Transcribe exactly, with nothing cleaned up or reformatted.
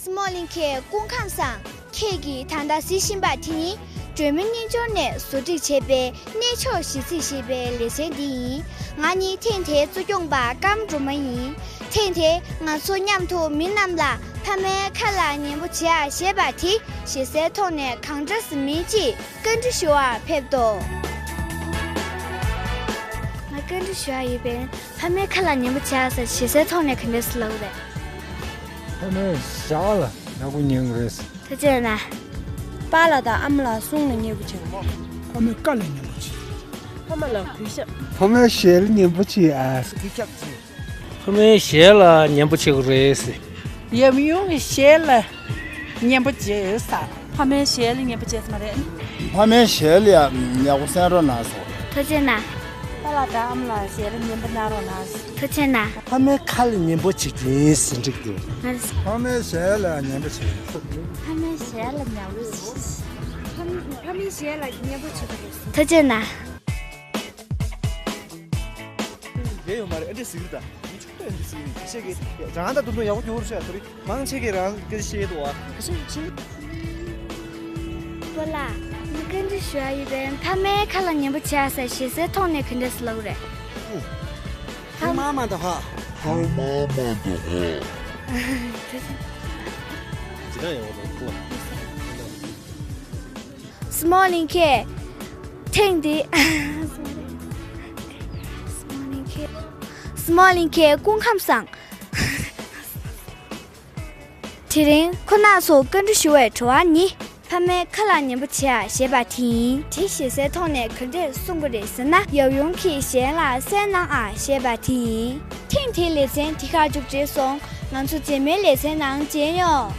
སྲིང་མོ་གླིང་ཁའི་སྐུ་ཁམས་བཟང་། ཁྱེད་ཀྱིས་ད་ལྟ་གཟིགས་བཞིན་པ་དེ་ནི་སྒྲོལ་མའི་རྣལ་འབྱོར་ནས་བཟོ་སྒྲིག་བྱས་པའི་གནས་མཆོག་གཞི་རྩིས་ཞེས་པའི་ལེ་ཚན་འདི་ཡིན། ང་ནི་ཐེངས་དེའི་གཙོ་སྐྱོང་པ་ཀརྨ་སྒྲོལ་མ་ཡིན། ཐེངས་དེ་ང་ཚོ་མཉམ་དུ་མི་རྣམས་ལ་ཕ་མའི་ཁ་ལག་ཉན་པོ་བྱེད་ཨ་ཞེས་པ་དེ་ཞེ་སའི་ཐོག་ནས་གང་འདྲ་ཟེར་མིན་ཅིག་བཀའ་འདྲི་ཞུ་བར་ཕེབས་དོ། ང་བཀའ་འདྲི་ཞུ་བ་ཡོད་པས། ཕ་མའི་ཁ་ལག་ཉན་པོ་བྱེད་ཨ་ཟེར་ཞེ་སའི་ཐོག་ནས་ག་འདྲས་ལབ་རེད། ཕ་མའི་ཞལ་ལ་ཡག་པོ་ཉན་དགོས་རེད། ཐུགས་རྗེ་གནང་། པཱ་ལགས་དང་ཨ་མ་ལགས་གསུང་ལ་ཉན་པོ་བྱེད། ཕ་མའི་བཀའ་ལ་ཉན་པོ་བྱེད། ཕ་མ་ལ་གུས་ཞབས། ཕ་མའི་ཞལ་ལ་ཉན་པོ་བྱེད་ཨ། གུས་ཞབས་བྱེད། ཕ་མའི་ཞལ་ལ་ཉན་པོ་བྱེད་དགོས་རེད་ཟེར། ཡབ་ཡུམ་གྱི་ཞལ་ལ་ཉན་པོ་བྱེད་ས། ཕ་མའི་ཞལ་ལ་ཉན་པོ་བྱེད་ས་མ་རེད། ཕ་མའི་ཞལ་ལ་ཡག་པོ་གསན་རོགས་གནང་ཟེར། ཐུགས་རྗེ་གནང་། པཱ་ལགས་དང་ཨ་མ་ལགས་ཞལ་ལ་ཉན་པོ་གནང་རོགས་གནང་ཟེར། ཐུགས་རྗེ་གནང་། ཕ་མའི་ཁ་ལ་ཉན་པོ་བྱེད་ཀྱིན་ཟིན་འགྲིག་འདུག་ཕ་མའི་ཞལ་ལ་ཉན་པོ་བྱེད། ཕ་མའི་ཞལ་ལ་ཉན་པོ་བྱེད། ཕ་མའི་ཞལ་ལ་ཉན་པོ་བྱེད་དགོས། ཐུགས་རྗེ་གནང་། རྒྱལ་ཡོད་མ་རེད། ཨ་འདྲས་ཟིག་རེད་ད། མི་ཆོག་པའི་འདི་ཟིག་རེད། ཁྱེད་ཀྱིས་རང་ད་དུང་དུང་ཡག་པོ་འགྱུར་ཤག་ད་རེད། མང་ཆེ་གིས་རང་སྐད་ཆ་བཤད་འདུག་བ། ཁ་ཤས་ཤིག་པཱ་ལགས། ངས་བཀའ་འདྲི་ཞུ་ཡ་ཡོད་པས། ཕ་མའི་ཁ་ལ་ཉན་པོ་བྱེད་ཨ་ཟེར་ཞེ་སའི་ཐོག་ནས་ག་འདྲས་ལབ་རེད། ཧ་མ་མ་འདུག་ཧ། ཧ་མ་མ་འདུག་ཧ། ཇི་ལྟར་ཡོང་བ་དང་ཁོ། སྲིང་མོ་གླིང་ཁའི་ཐེངས་འདི། སྲིང་མོ་གླིང་ཁའི། སྲིང་མོ་གླིང་ཁའི་སྐུ་ཁམས་བཟང་། དེ་རིང་ཁོ་རྣམ་ཚོར་བཀའ་འདྲི་ཞུ་བའི་དྲི་བ་ནི། ཕ་མའི་ཁ་ལག་ཉན་པོ་བྱེད་ཨ་ཞེས་པ་དེ་ཡིན། དེ་ཞེ་སའི་ཐོག་ནས་ག་འདྲས་གསུང་གི་རེད་ཟེར་ན། ཡབ་ཡུམ་གྱི་ཞལ་ལ་གསན་གནང་ཨ་ཞེས་པ་དེ་ཡིན། ཐེངས་དེའི་ལེ་ཚན་འདི་གར་མཇུག་བསྒྲིལ་སོང་། ང་ཚོ་རྗེས་མའི་ལེ་ཚན་ནང་མཇལ་ཡོང་།